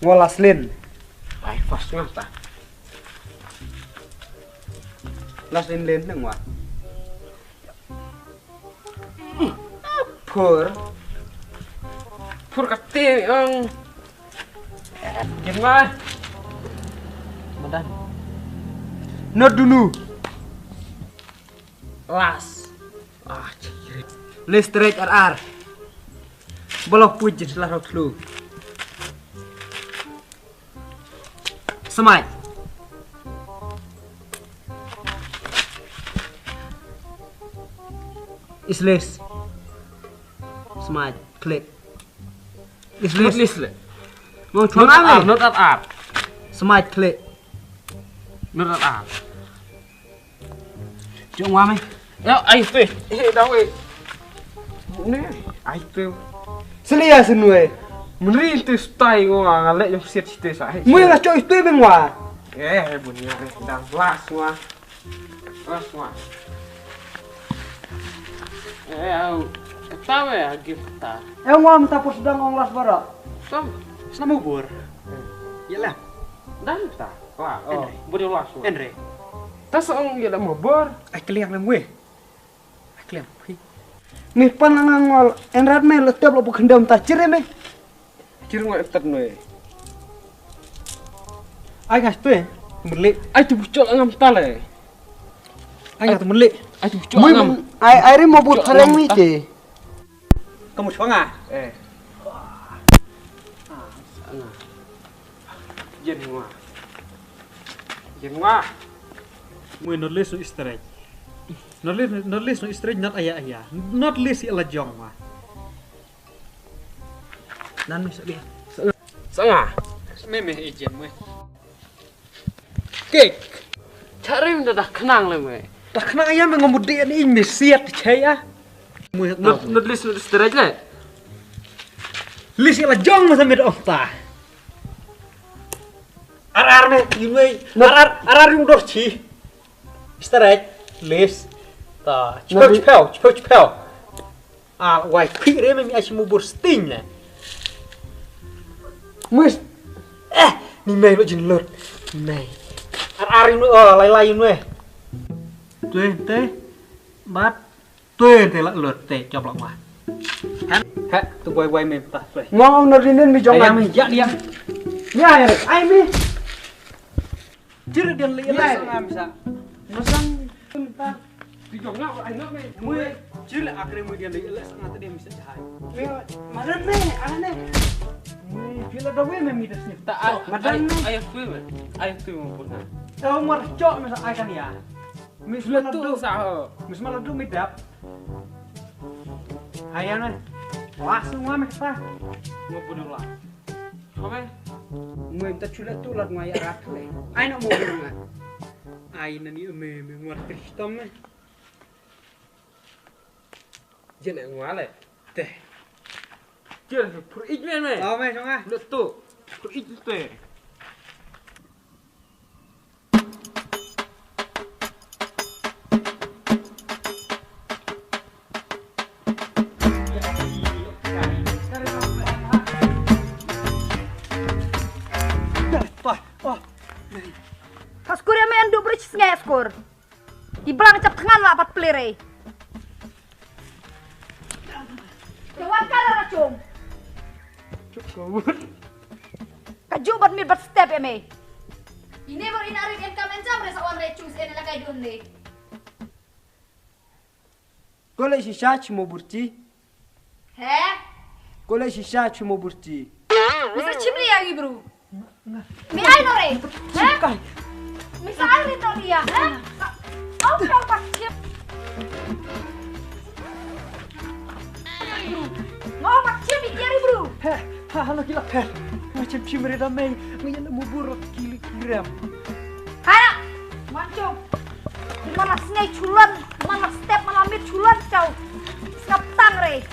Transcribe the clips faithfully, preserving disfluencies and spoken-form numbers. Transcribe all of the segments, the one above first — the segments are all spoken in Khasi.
Ngo laslin. Ai, fast nga ta. Laslin len ne ngwa. Phur. Phur kate ang. Gimana? Madan. Not dulu. Las. Ah, ciri. List rate R R. Bolo puji lah rok lu. Smite. Is list. Smite. Click. Is list. List le. Mau Not cuba R R, ni? Not R R. Smite. Click. Not R R. Jong wa me. Ya, ai tu. Eh, dah weh. Ni, ai tu. Selia senwe. Menri tu stai ngwa ngalek yang siat situ sa. Mui lah coy tu beng wa. Eh, bunya dang las ngwa. Las ngwa. Eh, au. Kata weh, agi kata. Eh, ngwa mta pos dang ong las bara. Sam, senam ubur. Ya lah. Dan ta. Wah, oh, Enre. Boleh luas. Enre. Tas ong ya dah mabor. Ai kliang lang weh. Ai kliang. Phi. Ni pan lang ngol. Enrat me letep lo bukendam ta cire me. Cire ngol letep me. Ai ngas tu eh. Melik. Ai tu bucol ngam ta le. Ai ngas tu melik. Ai tu bucol ngam. Ai ai ri mabur thareng ni te. Kamu suanga. Eh. Jen ngwa. Jen ngwa. Mui not list no easter egg. Not list, not list no easter egg, not aya aya. Not list ila jong ngwa. Nan mi sabi. Sanga. Me me ejen mui. Kek. Charim da da khnang le mui. Da khnang aya me ngam de ni mi siat chaya. Mui not, not list no easter egg le. List ila jong ma sa me da ofta. Ar ar me, yun wei. Ar ar, ar ar yung dor chi. Easter egg, lace. Ta, chipeu, chipeu, chipeu, chipeu. Ah, wai, phi re me mi ashi mu bur sting ne. Mus. Eh, ni me lo jin lot. Me. Ar ar yung, oh, lai lai yung wei. Twe, te. Bat. Tui te la lut te chop la ma. He, tu boi boi me ta tui. Ngong ong no rinin mi jong. Ayang mi jak dia. Ya ya, ai mi. Jir dia li la sa ngam sa. Masang ta. Ti jong nga ai no me. Mui jir la akre mui dia li la sa ngam ta dia mi sa jahai. Madan ne, ala ne. Mui jir la dawe me mi das ni. Ta madan ne. Ai tu me. Ai tu me pun. Tau mar chok me sa ai kan ya. Mis mala tu sa ho. Mis mala tu mi dap. Hayan eh. Wah, semua meh pa. Ngo bunuh lah. Apa? Ngoi ta chula tu lat ngoi arat le. Ai no mo bunuh ngai. Ai nani me me ngwa tristom eh. Jen eh ngwa le. Te. Jen pur ij me me. Oh me chonga. Lat tu. Pur ij tu eh. Ka skur ïa me yndu bridge sngi skur. I blang chap thngan la pat plere. Te wan ka la rachung. Ka ju bat mir bat step eme. Ine bor ina rin en kamen jam re sa wan re chung se ne la kai dun ne. Kole shisha chimo burti. He? Kole shisha chimo burti. Misa chimli ya gibru. Mi ai no re. He? Misa ai re no dia. He? Au kau pak chim. Mau pak chim ikiari bru. He, ha hano kila pet. Macam chim re da mei. Ngi na mubur kili kiram. Hana, mancung. Mana sngai chulan, mana step, mana mit chulan chau. Skap tang re.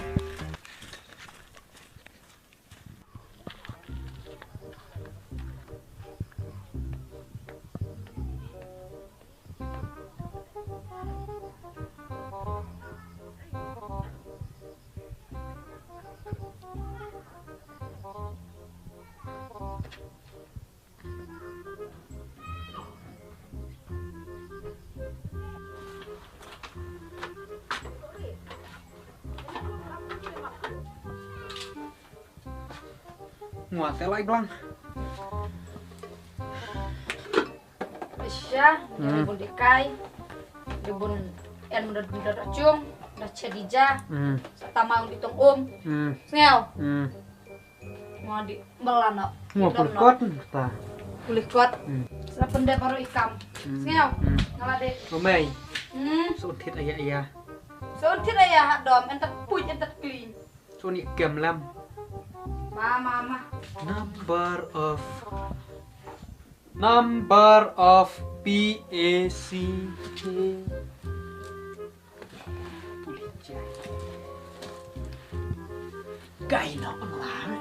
Ngwa te lai blang. Sha, hmm, bun dikai. Bun en da da chung, da chedija. Hmm. Sa tama di tong um. Hmm. Sngew. Hmm. Mo di melano. Mo pulkot ta. Pulkot. Hmm. Sa pende baru ikam. Hmm. Sngew. Hmm. Ngala de. Mamai. Hmm. So thit aya aya. So thit aya hadom, entat puj, entat clean. So ni kem lam. Ma, ma, ma. Number of, number of P A C K. Kai nok lang.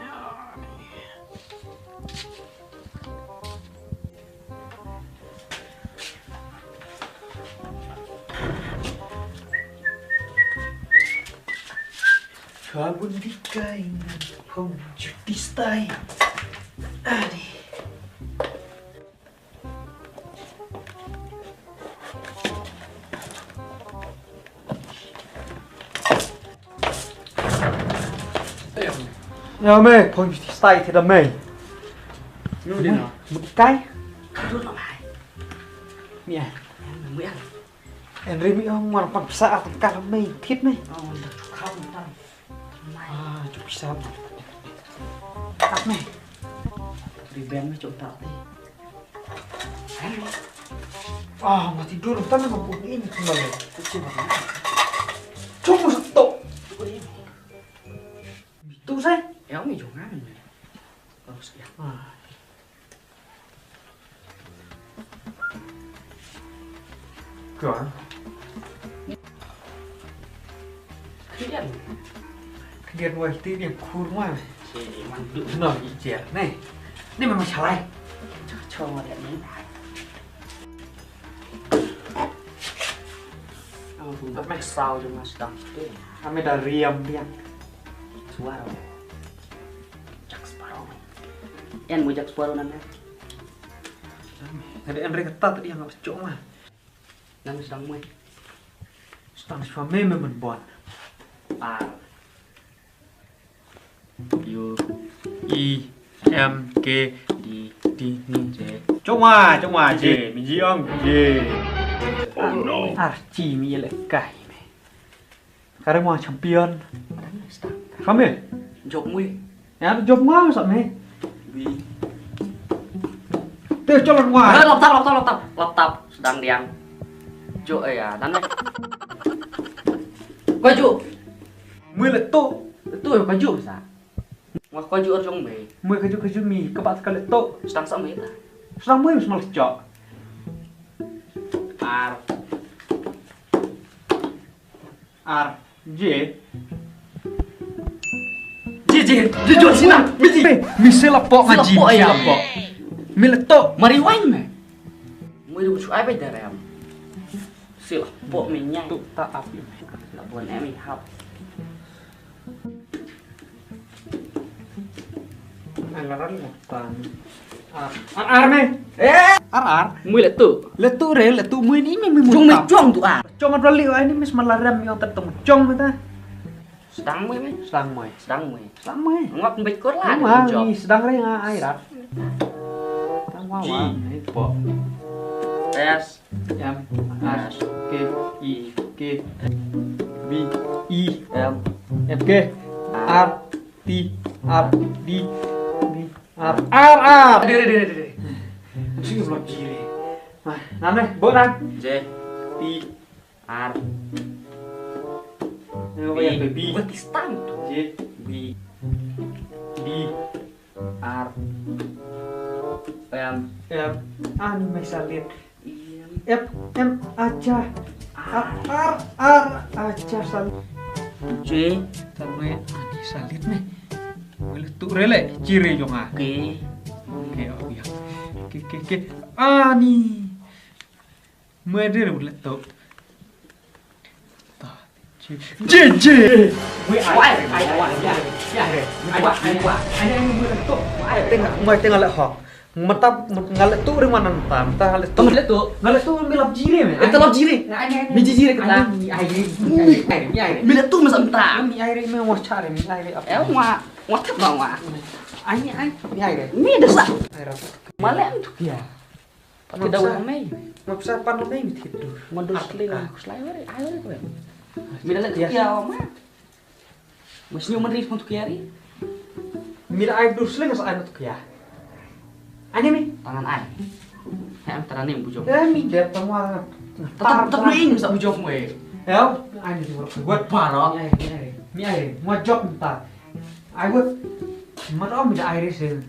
Ka bun di kai ngan phong juti stai. Adi. Ya me phong juti stai te da me. Ni di na. Kai. Ka dun na mai. Ni ya. Mu ya. Enri mi ong mar pan pisa at ka me thit me. Oh, da kham tan. Ah, ju pisa. Tak me. Ri ben me chok tak ti. Hello. Ah, mati dulu tan me pun ini kembali. Kucing apa? Cuma stok. Tu saya. Ya, mi jong ngan me. Baru sekian. Ah. Kya? Khlian. Khlian wai ti ni khur ma. Si man du. No, i jer ne. Ni memang salai. Chong dia ni. Ang pun tak meh sao je mas dam tu. Kami dah riam dia. Suara. Jack Sparrow. Yan mo Jack Sparrow nan. Ada Enri kata tadi yang cok mah. Nan sedang mui. Sedang suami memang buat. Ah. U E M K D T J. Cuma, cuma J, mi ji ong J. Oh no. Archie mi le kai me. Kare mo champion. Kame. Jop mui. Ya jop mo sa me. Bi. Te cholon mo. Eh, laptop, laptop, laptop, laptop. Sedang diam. Jo eh ya, dan me. Kaju. Mui le tu. Tu kaju sa. Mo kaju jong me. Mui kaju kaju mi kebat kale tu. Sedang sa me ta. Sedang mui semal cok. Ar. Ar. Je. Je je je jo sina. Mi ji. Mi sila po ngaji. Sila po ya. Mi letok. Mari wine me. Mui du chu ai bai darem. Sila po mi nyai. Tu ta api. La bon em hap. Ar ar me. Eh, ar ar. Mui letu. Letu re, letu mui ni mi mi. Jong me jong tu ar. Jong adwali ai ni mis malaram yo tat tong jong mata. Sedang mui me. Sedang mui. Sedang mui. Sedang mui. Ngap mbet kor la. Ni sedang re nga ai rat. Sedang wa wa ni po. Yes. M R K I K B I M F K R T R D B R R R. Dere dere dere. Mesti belum jiri. Nah, nane, bo nan. J P R. Ini apa ya, baby? Buat kistan tu. J B B R M. M. Ah, ni mai salit. F M acha. Ar ar ar acha sal. J. Tan me ani salit me. Mele tu rele cire jong a. Ke. Ke oh ya. Ke ke ke. Ani. Me de le tu. J J. Wei ai ai ai ai ai. Ai ai ai ai. Ai ai ai ai. Tengah mai tengah lek hok. Mata ngalek tu ring mana mata mata ngalek tu. Ngalek tu. Ngalek tu mi lap jire me. Itu lap jire. Mi jire kita. Mi ai mi ai mi ai. Mi lap tu masa mata. Mi ai mi mau cari mi ai. Eh wa wa tap wa. Ai ni ai. Ni ai re. Ni da sa. Ai rap. Male am tu kia. Pati da wa mei. Ma psa pan lo mei mit hidur. Ma dur sling. Slai wari. Ai wari ko. Mi da le tu kia ma. Mas nyu man ri pun tu kia ri. Mi da ai dur sling sa ai tu kia. Ani mi. Tangan ai. He am tara nem bujong. Eh mi dep tamo. Tar tar ni sa bujong mo. Ya, ai ni tu. Wat paro. Mi ai. Mi ai. Mo jok ta. Ai wat. Ma ro mi da ai re sing.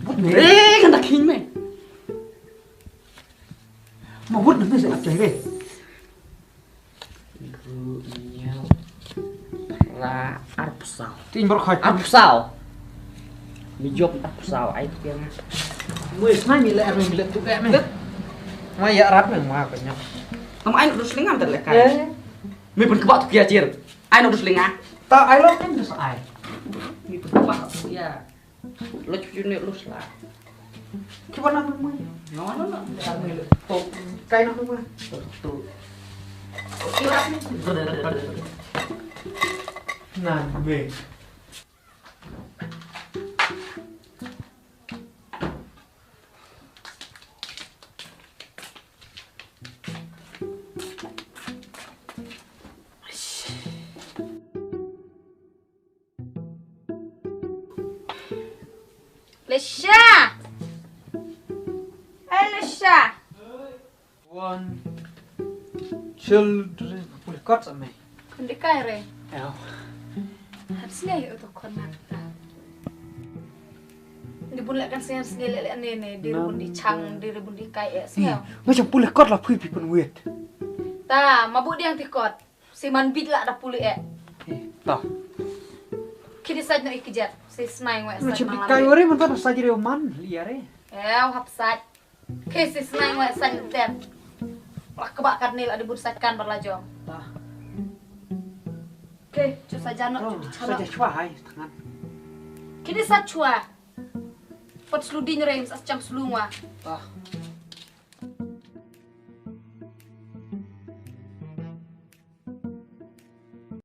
Wut me. Eh, kan da king me. Ma wut me se ap jai re. Gu nyau. La arpsau. Tin bor khai. Arpsau. Mi jop arpsau ai tu yang. Mu is na mi le ar mi le tu ke me. Ma ya rap me ma ko nyau. Kam ai dus lingam ter le kai. Eh. Mi pun kebak tu kia jir. Ai no dus linga. Ta ai lo kan dus ai. Mi pun kebak tu kia. Lo cucu ni lo sla. Kiba na mama. No no no. Kai na mama. Tu. Na me. Lisha! Hey Lisha! One children. Pule kot sa me. Kundi kai re. Ew. Hat snei uto kona. Di bun lek kan snei snei lek lek ne ne di bun di chang di bun di kai eh snei. Ma chang pule kot la pui pi pun wet. Ta ma bu diang ti kot. Si man bit la da pule eh. Ta. Kidi saj no ikijet. Si snai ngwe. Ma chang bit kai wari man ta saj re man liare. Ew hap saj. Ke si snai ngwe saj tem. Lak kebak kat ni lak dibut saj kan bar lajong. Ta. Ke cu saja no cu saja chua hai tangan. Kini sa chua. Pat slu ding rem sa chang slu ngwa. Ta.